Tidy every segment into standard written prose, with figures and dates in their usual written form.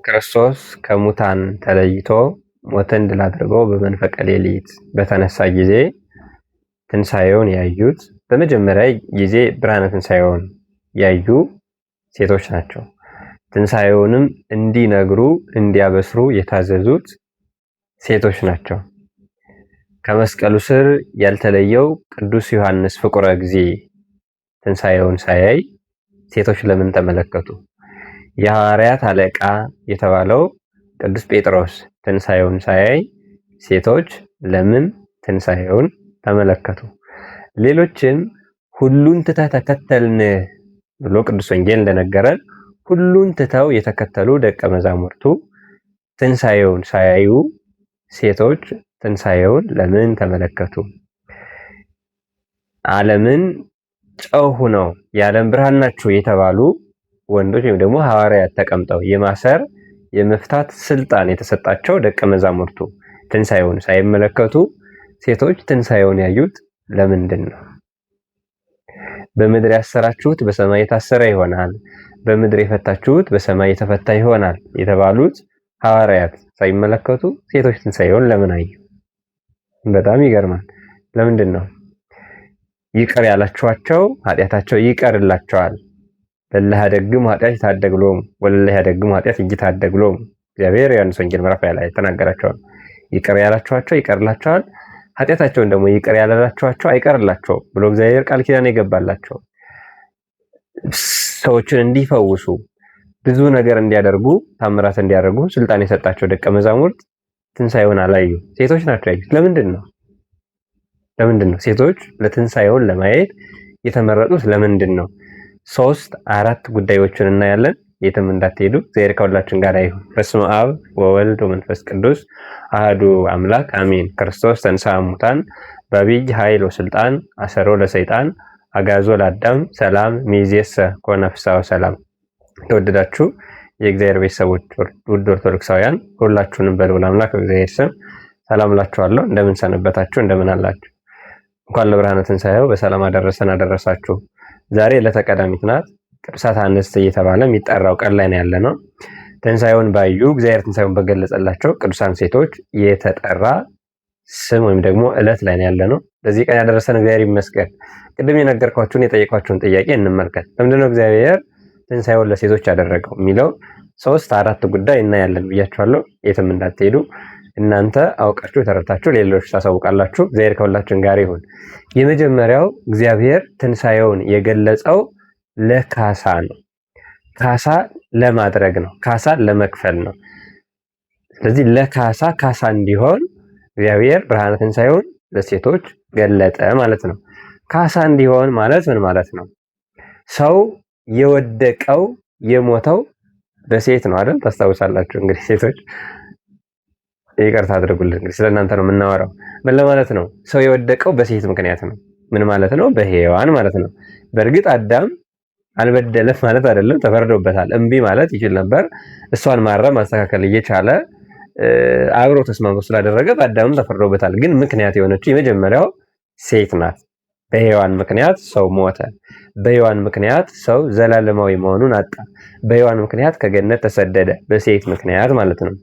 ክርስቶስ ከሙታን ተለይቶ ሞትን ድል አድርጎ በመንፈቀ ሌሊት በተነሳ ጊዜ ትንሣኤውን ያዩት በመጀመሪያ ጊዜ ብርሃነ ትንሣኤውን ያዩ ሴቶች ናቸው። ትንሣኤውንም እንዲነግሩ እንዲያበስሩ የታዘዙት ሴቶች ናቸው። ከመስቀሉ ስር ያልተለየው ቅዱስ ዮሐንስ ፍቁረ እግዚእ ትንሣኤውን ሳያይ ሴቶች ለምን ተመለከቱ? የሐዋርያት አለቃ የተባለው ቅዱስ ጴጥሮስ ትንሣኤውን ሳያይ ሴቶች ለምን ትንሣኤውን ተመለከቱ? ሌሎችም ሁሉን ትተህ ተከተልን ብሎ ቅዱስ ወንጌል እንደነገረን ሁሉን ትተው የተከተሉ ደቀ መዛሙርቱ ትንሣኤውን ሳያዩ ሴቶች ትንሣኤውን ለምን ተመለከቱ? ዓለምን ጨው ሆነው የዓለም ብርሃን ናቸው የተባሉ ወንዶች ወይም ደግሞ ሐዋርያት ተቀምጠው የማሰር የመፍታት ስልጣን የተሰጣቸው ደቀ መዛሙርቱ ትንሣኤውን ሳይመለከቱ ሴቶች ትንሣኤውን ያዩት ለምንድን ነው? በምድር ያሰራችሁት በሰማይ የታሰረ ይሆናል፣ በምድር የፈታችሁት በሰማይ የተፈታ ይሆናል የተባሉት ሐዋርያት ሳይመለከቱ ሴቶች ትንሣኤውን ለምን አዩ? በጣም ይገርማል። ለምንድን ነው? ይቅር ያላችኋቸው ኃጢአታቸው ይቀርላቸዋል። ለእለ ያደግሙ ኃጢአት ይታደግ ሎሙ ወለእለ ያደግሙ ኃጢአት ኢይታደግ ሎሙ። እግዚአብሔር ዮሐንስ ወንጌል ምዕራፍ 20 ላይ የተናገራቸው ነው። ይቅር ያላችኋቸው ይቀርላቸዋል፣ ኃጢአታቸውን ደግሞ ይቅር ያላላችኋቸው አይቀርላቸውም ብሎ እግዚአብሔር ቃል ኪዳን የገባላቸው ሰዎችን እንዲፈውሱ ብዙ ነገር እንዲያደርጉ ታምራት እንዲያደርጉ ስልጣን የሰጣቸው ደቀ መዛሙርት ትንሣኤውን አላዩ። ሴቶች ናቸው ያዩት። ለምንድን ነው? ለምንድን ነው ሴቶች ለትንሣኤውን ለማየት የተመረጡት? ለምንድን ነው? ሶስት አራት ጉዳዮችን እናያለን። የትም እንዳትሄዱ። እግዚአብሔር ከሁላችን ጋር ይሁን። በስመ አብ ወወልድ ወመንፈስ ቅዱስ አህዱ አምላክ አሜን። ክርስቶስ ተንሥአ እሙታን በዐቢይ ኃይል ወስልጣን አሰሮ ለሰይጣን አጋዞ ለአዳም ሰላም ሚዜሰ ኮነ ፍስሐ ወሰላም። የተወደዳችሁ የእግዚአብሔር ቤተሰቦች ውድ ኦርቶዶክሳውያን ሁላችሁንም በልዑል አምላክ በእግዚአብሔር ስም ሰላም እላችኋለሁ። እንደምን ሰነበታችሁ? እንደምን አላችሁ? እንኳን ለብርሃነ ትንሣኤው በሰላም አደረሰን አደረሳችሁ። ዛሬ ዕለተ ቀዳሚት ናት። ቅዱሳት አንስት እየተባለ የሚጠራው ቀን ላይ ነው ያለ ነው። ትንሣኤውን ባዩ እግዚአብሔር ትንሣኤውን በገለጸላቸው ቅዱሳን ሴቶች የተጠራ ስም ወይም ደግሞ ዕለት ላይ ነው ያለ ነው። ለዚህ ቀን ያደረሰን እግዚአብሔር ይመስገን። ቅድም የነገርኳችሁን የጠየኳችሁን ጥያቄ እንመልከት። ለምንድነው እግዚአብሔር ትንሣኤውን ለሴቶች ያደረገው የሚለው ሶስት አራት ጉዳይ እናያለን ብያችኋለሁ። የትም እንዳትሄዱ እናንተ አውቃችሁ ተረድታችሁ ሌሎች ታሳውቃላችሁ። እግዚአብሔር ከሁላችን ጋር ይሁን። የመጀመሪያው እግዚአብሔር ትንሣኤውን የገለጸው ለካሳ ነው። ካሳ ለማድረግ ነው። ካሳ ለመክፈል ነው። ስለዚህ ለካሳ ካሳ እንዲሆን እግዚአብሔር ብርሃነ ትንሣኤውን ለሴቶች ገለጠ ማለት ነው። ካሳ እንዲሆን ማለት ምን ማለት ነው? ሰው የወደቀው የሞተው በሴት ነው አይደል? ታስታውሳላችሁ እንግዲህ ሴቶች ይቅርታ አድርጉልን። እንግዲህ ስለ እናንተ ነው የምናወራው። ምን ለማለት ነው? ሰው የወደቀው በሴት ምክንያት ነው። ምን ማለት ነው? በሔዋን ማለት ነው። በእርግጥ አዳም አልበደለም ማለት አይደለም፣ ተፈርዶበታል። እምቢ ማለት ይችል ነበር። እሷን ማረም ማስተካከል እየቻለ አብሮ ተስማምቶ ስላደረገ በአዳምም ተፈርዶበታል። ግን ምክንያት የሆነችው የመጀመሪያው ሴት ናት። በሔዋን ምክንያት ሰው ሞተ። በሔዋን ምክንያት ሰው ዘላለማዊ መሆኑን አጣ። በሔዋን ምክንያት ከገነት ተሰደደ። በሴት ምክንያት ማለት ነው።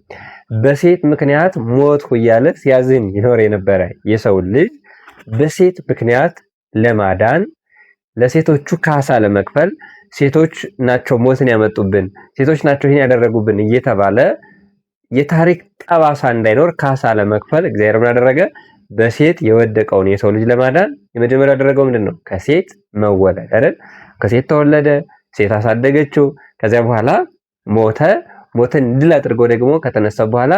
በሴት ምክንያት ሞትኩ እያለ ሲያዝን ይኖር የነበረ የሰው ልጅ በሴት ምክንያት ለማዳን ለሴቶቹ ካሳ ለመክፈል ሴቶች ናቸው ሞትን ያመጡብን፣ ሴቶች ናቸው ይህን ያደረጉብን እየተባለ የታሪክ ጠባሳ እንዳይኖር ካሳ ለመክፈል እግዚአብሔር ምን አደረገ? በሴት የወደቀውን የሰው ልጅ ለማዳን የመጀመሪያ ያደረገው ምንድን ነው? ከሴት መወለድ አይደል? ከሴት ተወለደ፣ ሴት አሳደገችው። ከዚያ በኋላ ሞተ። ሞትን ድል አድርጎ ደግሞ ከተነሳ በኋላ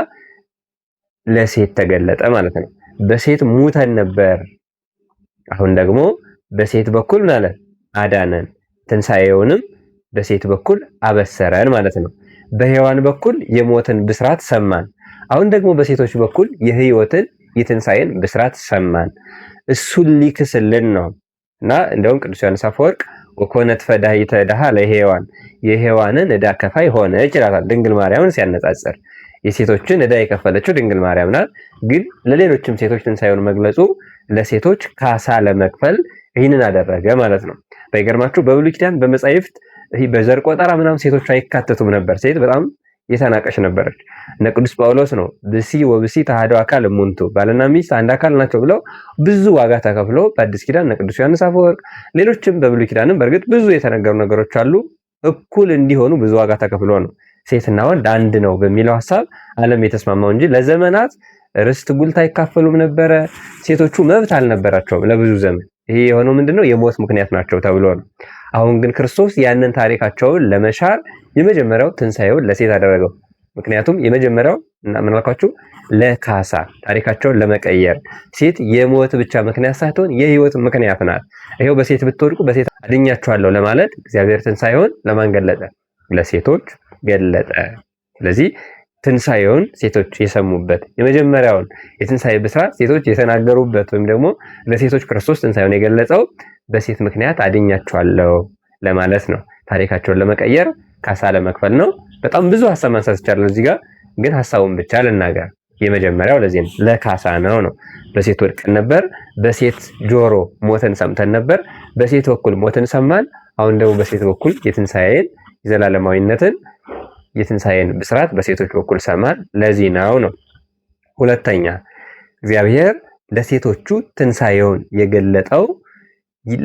ለሴት ተገለጠ ማለት ነው። በሴት ሙተን ነበር። አሁን ደግሞ በሴት በኩል ምን አለ? አዳነን። ትንሣኤውንም በሴት በኩል አበሰረን ማለት ነው። በሔዋን በኩል የሞትን ብስራት ሰማን። አሁን ደግሞ በሴቶች በኩል የሕይወትን የትንሣኤን ብስራት ሰማን። እሱን ሊክስልን ነው እና እንደውም ቅዱስ ዮሐንስ አፈወርቅ ወኮነት ፈዳሂተ ዕዳሃ ለሔዋን የሔዋንን ዕዳ ከፋይ ሆነች ይላታል። ድንግል ማርያምን ሲያነጻጽር የሴቶችን ዕዳ የከፈለችው ድንግል ማርያም ናት። ግን ለሌሎችም ሴቶች ትንሣኤውን መግለጹ ለሴቶች ካሳ ለመክፈል ይህንን አደረገ ማለት ነው። ባይገርማችሁ በብሉይ ኪዳን በመጻሕፍት በዘር ቆጠራ ምናምን ሴቶች አይካተቱም ነበር። ሴት በጣም የተናቀች ነበረች። እነ ቅዱስ ጳውሎስ ነው ብሲ ወብሲ ተሐደው አካል እሙንቱ፣ ባልና ሚስት አንድ አካል ናቸው ብለው ብዙ ዋጋ ተከፍሎ በአዲስ ኪዳን እነ ቅዱስ ዮሐንስ አፈወርቅ፣ ሌሎችም በብሉይ ኪዳንም በእርግጥ ብዙ የተነገሩ ነገሮች አሉ። እኩል እንዲሆኑ ብዙ ዋጋ ተከፍሎ ነው ሴትና ወንድ አንድ ነው በሚለው ሐሳብ ዓለም የተስማማው እንጂ ለዘመናት ርስት ጉልት አይካፈሉም ነበረ። ሴቶቹ መብት አልነበራቸውም ለብዙ ዘመን። ይሄ የሆነው ምንድነው? የሞት ምክንያት ናቸው ተብሎ ነው። አሁን ግን ክርስቶስ ያንን ታሪካቸውን ለመሻር የመጀመሪያው ትንሣኤውን ለሴት አደረገው። ምክንያቱም የመጀመሪያው እና ምን አልኳችሁ? ለካሳ ታሪካቸውን ለመቀየር ሴት የሞት ብቻ ምክንያት ሳትሆን የህይወት ምክንያት ናት። ይሄው በሴት ብትወድቁ በሴት አድኛችኋለሁ ለማለት እግዚአብሔር ትንሣኤውን ለማን ገለጠ? ለሴቶች ገለጠ። ስለዚህ ትንሣኤውን ሴቶች የሰሙበት፣ የመጀመሪያውን የትንሣኤ ብስራት ሴቶች የተናገሩበት ወይም ደግሞ ለሴቶች ክርስቶስ ትንሣኤውን የገለጸው በሴት ምክንያት አድኛችኋለሁ ለማለት ነው። ታሪካቸውን ለመቀየር ካሳ ለመክፈል ነው። በጣም ብዙ ሀሳብ ማንሳት ይቻላል እዚህ ጋር፣ ግን ሀሳቡን ብቻ ልናገር። የመጀመሪያው ለዚህ ነው፣ ለካሳ ነው ነው። በሴት ወድቀን ነበር፣ በሴት ጆሮ ሞትን ሰምተን ነበር፣ በሴት በኩል ሞትን ሰማን። አሁን ደግሞ በሴት በኩል የትንሣኤን የዘላለማዊነትን የትንሣኤን ብስራት በሴቶች በኩል ሰማን። ለዚህ ነው ነው። ሁለተኛ እግዚአብሔር ለሴቶቹ ትንሣኤውን የገለጠው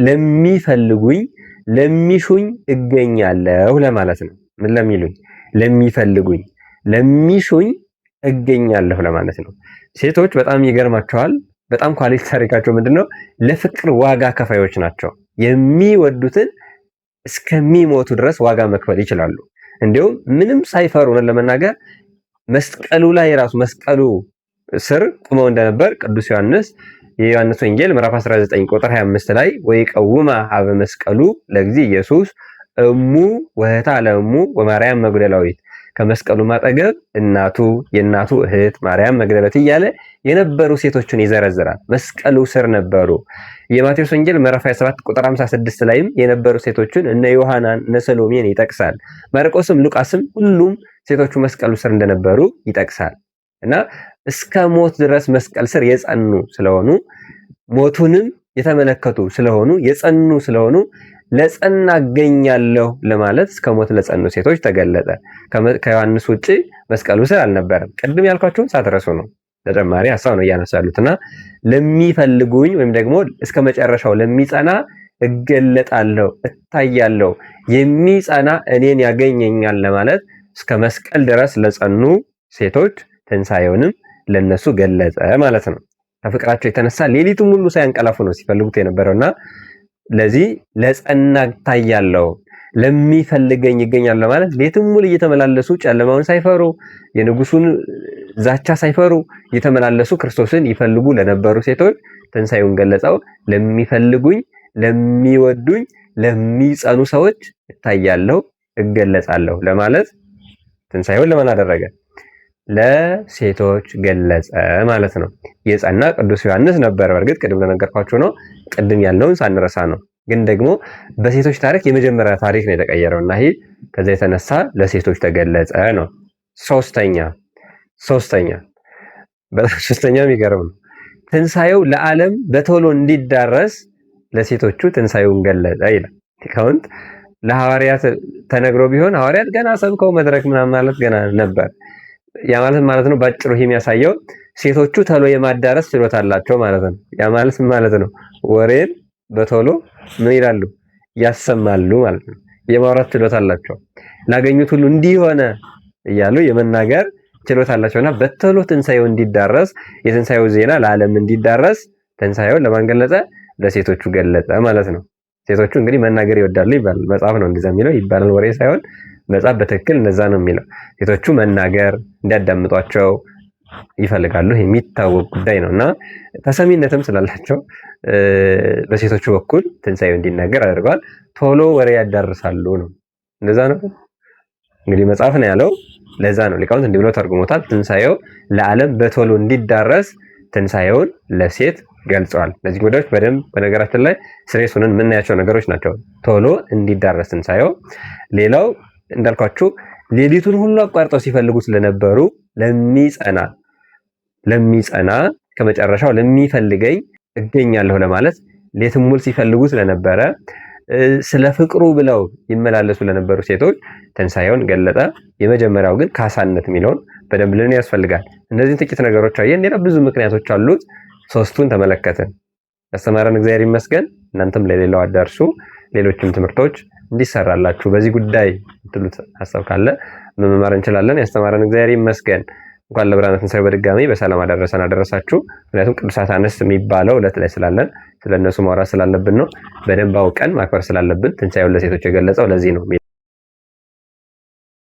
ለሚፈልጉኝ ለሚሹኝ እገኛለሁ ለማለት ነው። ምን ለሚሉኝ? ለሚፈልጉኝ ለሚሹኝ እገኛለሁ ለማለት ነው። ሴቶች በጣም ይገርማቸዋል። በጣም quality ታሪካቸው ምንድነው? ለፍቅር ዋጋ ከፋዮች ናቸው። የሚወዱትን እስከሚሞቱ ድረስ ዋጋ መክፈል ይችላሉ። እንዲሁም ምንም ሳይፈሩ ለመናገር መስቀሉ ላይ ራሱ መስቀሉ ስር ቁመው እንደነበር ቅዱስ ዮሐንስ የዮሐንስ ወንጌል ምዕራፍ 19 ቁጥር 25 ላይ ወይቀውማ ሀበ መስቀሉ ለጊዜ ኢየሱስ እሙ ወህታ ለእሙ ወማርያም መግደላዊት፣ ከመስቀሉ ማጠገብ እናቱ፣ የእናቱ እህት ማርያም መግደለት እያለ የነበሩ ሴቶችን ይዘረዝራል። መስቀሉ ስር ነበሩ። የማቴዎስ ወንጌል ምዕራፍ 27 ቁጥር 56 ላይም የነበሩ ሴቶችን እነ ዮሐናን እነ ሰሎሜን ይጠቅሳል። ማርቆስም ሉቃስም ሁሉም ሴቶቹ መስቀሉ ስር እንደነበሩ ይጠቅሳል። እና እስከ ሞት ድረስ መስቀል ስር የጸኑ ስለሆኑ፣ ሞቱንም የተመለከቱ ስለሆኑ፣ የጸኑ ስለሆኑ ለጸና እገኛለሁ ለማለት እስከ ሞት ለጸኑ ሴቶች ተገለጠ። ከዮሐንስ ውጪ መስቀሉ ስር አልነበረም። ቅድም ያልኳቸውን ሳትረሱ ነው። ተጨማሪ ሀሳብ ነው እያነሱ ያሉትና ለሚፈልጉኝ ወይም ደግሞ እስከ መጨረሻው ለሚጸና እገለጣለሁ፣ እታያለሁ፣ የሚጸና እኔን ያገኘኛል ለማለት እስከ መስቀል ድረስ ለጸኑ ሴቶች ትንሣኤውንም ለነሱ ገለጸ ማለት ነው። ከፍቅራቸው የተነሳ ሌሊቱን ሙሉ ሳያንቀላፉ ነው ሲፈልጉት የነበረውና ለዚህ ለጸና እታያለሁ፣ ለሚፈልገኝ ይገኛል ለማለት ሌቱን ሙሉ እየተመላለሱ ጨለማውን ሳይፈሩ፣ የንጉሱን ዛቻ ሳይፈሩ እየተመላለሱ ክርስቶስን ይፈልጉ ለነበሩ ሴቶች ትንሣኤውን ገለጸው። ለሚፈልጉኝ፣ ለሚወዱኝ፣ ለሚጸኑ ሰዎች እታያለሁ፣ እገለጻለሁ ለማለት ትንሣኤውን ለማን አደረገ? ለሴቶች ገለጸ ማለት ነው። የጸና ቅዱስ ዮሐንስ ነበር። በእርግጥ ቅድም ለነገርኳችሁ ነው። ቅድም ያለውን ሳንረሳ ነው። ግን ደግሞ በሴቶች ታሪክ የመጀመሪያ ታሪክ ነው የተቀየረው እና ይሄ ከዛ የተነሳ ለሴቶች ተገለጸ ነው። ሶስተኛ ሶስተኛ በጣም ሶስተኛ የሚገርም ነው። ትንሣኤው ለዓለም በቶሎ እንዲዳረስ ለሴቶቹ ትንሣኤውን ገለጸ ይላል። ሊቃውንት ለሐዋርያት ተነግሮ ቢሆን ሐዋርያት ገና ሰብከው መድረክ ምናምን ማለት ገና ነበር። ያ ማለት ማለት ነው ባጭሩ ይሄ የሚያሳየው ሴቶቹ ቶሎ የማዳረስ ችሎታ አላቸው ማለት ነው። ያ ማለት ማለት ነው ወሬን በቶሎ ምን ይላሉ ያሰማሉ ማለት ነው። የማውራት ችሎታ አላቸው። ላገኙት ሁሉ እንዲህ ሆነ እያሉ የመናገር ችሎታ አላቸውና በቶሎ ትንሣኤው እንዲዳረስ፣ የትንሣኤው ዜና ለዓለም እንዲዳረስ ትንሣኤውን ለማን ገለጸ? ለሴቶቹ ገለጸ ማለት ነው። ሴቶቹ እንግዲህ መናገር ይወዳሉ ይባላል። መጽሐፍ ነው እንደዛ የሚለው ይባላል። ወሬ ሳይሆን መጽሐፍ በትክክል እንደዛ ነው የሚለው። ሴቶቹ መናገር እንዲያዳምጧቸው ይፈልጋሉ። የሚታወቅ ጉዳይ ነው እና ተሰሚነትም ስላላቸው በሴቶቹ በኩል ትንሣኤው እንዲናገር አድርገዋል። ቶሎ ወሬ ያዳርሳሉ ነው። እንደዛ ነው እንግዲህ መጽሐፍ ነው ያለው። ለዛ ነው ሊቃውንት እንዲህ ብለው ተርጉሞታል። ትንሣኤው ለዓለም በቶሎ እንዲዳረስ ትንሣኤውን ለሴት ገልጸዋል። እነዚህ ጉዳዮች በደንብ በነገራችን ላይ serious ሆነን የምናያቸው ነገሮች ናቸው። ቶሎ እንዲዳረስ ትንሣኤው። ሌላው እንዳልኳችሁ ሌሊቱን ሁሉ አቋርጠው ሲፈልጉ ስለነበሩ ለሚጸና ለሚጸና ከመጨረሻው ለሚፈልገኝ እገኛለሁ ለማለት ሌትም ሙሉ ሲፈልጉ ስለነበረ ስለ ፍቅሩ ብለው ይመላለሱ ለነበሩ ሴቶች ትንሣኤውን ገለጠ። የመጀመሪያው ግን ካሳነት የሚለውን በደንብ ልን ያስፈልጋል። እነዚህን ጥቂት ነገሮች አየን። ሌላ ብዙ ምክንያቶች አሉት። ሶስቱን ተመለከትን። ያስተማረን እግዚአብሔር ይመስገን። እናንተም ለሌላው አዳርሱ። ሌሎችም ትምህርቶች እንዲሰራላችሁ በዚህ ጉዳይ የምትሉት ሀሳብ ካለ መማማር እንችላለን። ያስተማረን እግዚአብሔር ይመስገን። እንኳን ለብርሃነ ትንሣኤው በድጋሚ በሰላም አደረሰን አደረሳችሁ። ምክንያቱም ቅዱሳት አንስት የሚባለው ዕለት ላይ ስላለን ስለእነሱ ማውራት ስላለብን ነው። በደንብ አውቀን ማክበር ስላለብን ትንሣኤውን ለሴቶች የገለጸው ለዚህ ነው።